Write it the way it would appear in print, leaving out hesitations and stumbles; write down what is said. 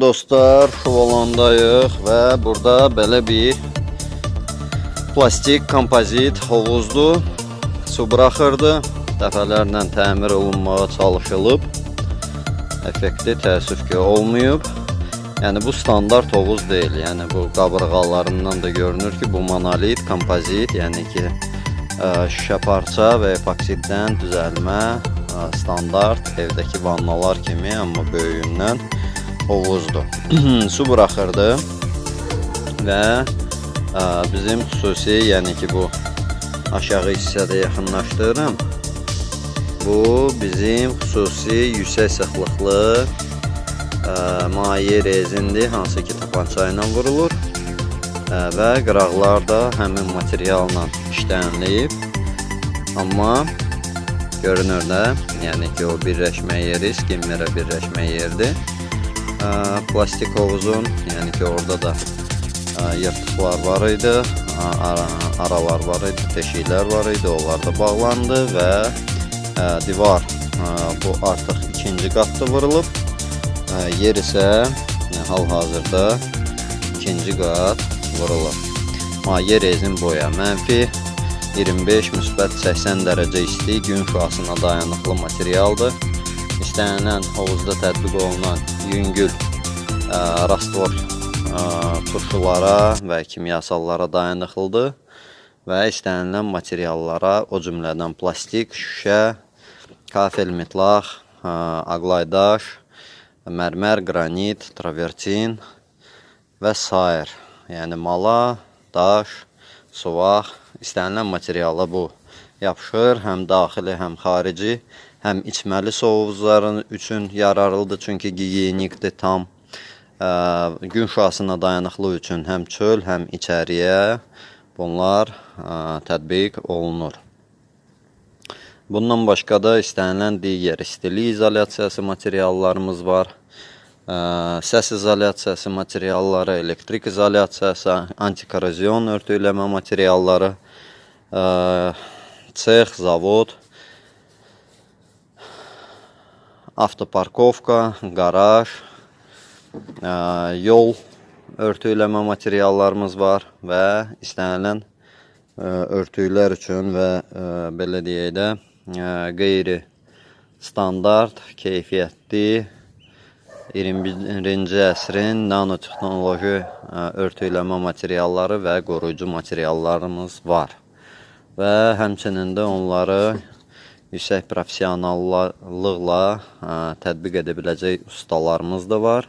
Dostlar, Şuvalandayıq və burada belə bir plastik kompozit hovuzdur. Su buraxırdı. Dəfələrlə təmir olunmağa çalışılıb. Effekti təəssüf ki olmayıb. Yəni bu standart hovuz deyil. Yəni bu qabırğalarından da görünür ki, bu monolit kompozit, yəni ki şüşə parça və epoksiddən düzəlmə standart evdəki vannalar kimi, amma böyüyündən hovuzdur. Su buraxırdı və bizim xüsusi, yəni ki bu aşağı hissədə yaxınlaşdırıram. Bu bizim xüsusi yüksək sıxlıqlı maye rezindir, hansı ki tapança ilə vurulur. Və qıraqlar da həmin materialla işlənilib. Amma görünür də, yəni ki o birləşmə yeri, skimmerə birləşmə yeridir. Plastik hovuzun, yəni ki orada da yırtıqlar var idi, aralar var idi, deşiklər var idi, onlar da bağlandı və divar bu artıq ikinci qatda vurulub. Yer isə hal-hazırda ikinci qat vurulur. Maye rezin boya mənfi 25 müsbət 80 dərəcə isti, gün şüasına dayanıqlı materialdır. İstənilən hovuzda tətbiq olunan yüngül rastvor turşulara və kimyasallara dayanıqlıdır və istənilən materiallara, o cümlədən plastik, şüşə, kafel metlaq, aqlay daş, mərmər, qranit, travertin və sair. Yəni mala, daş, suvaq, istənilən materiala bu yapışır. Həm daxili, həm xarici, həm içməli su hovuzları üçün yararlıdır, çünki gigiyenikdir tam. Gün şüasına dayanıqlı üçün həm çöl, həm içəriyə bunlar tətbiq olunur. Bundan başqa da istənilən digər istilik izolyasiyası materiallarımız var. Səs izolyasiyası materialları, elektrik izolyasiyası, antikorrozion örtükləmə materialları, sex, zavod, avtoparkovka, qaraj, yol örtükləmə materiallarımız var və istənilən örtüklər üçün və belə deyək də qeyri standart, keyfiyyətli 21-ci əsrin nanotexnoloji örtükləmə materialları və qoruyucu materiallarımız var. Və həmçinin də onları yüksək professionallıqla tətbiq edə biləcək ustalarımız da var.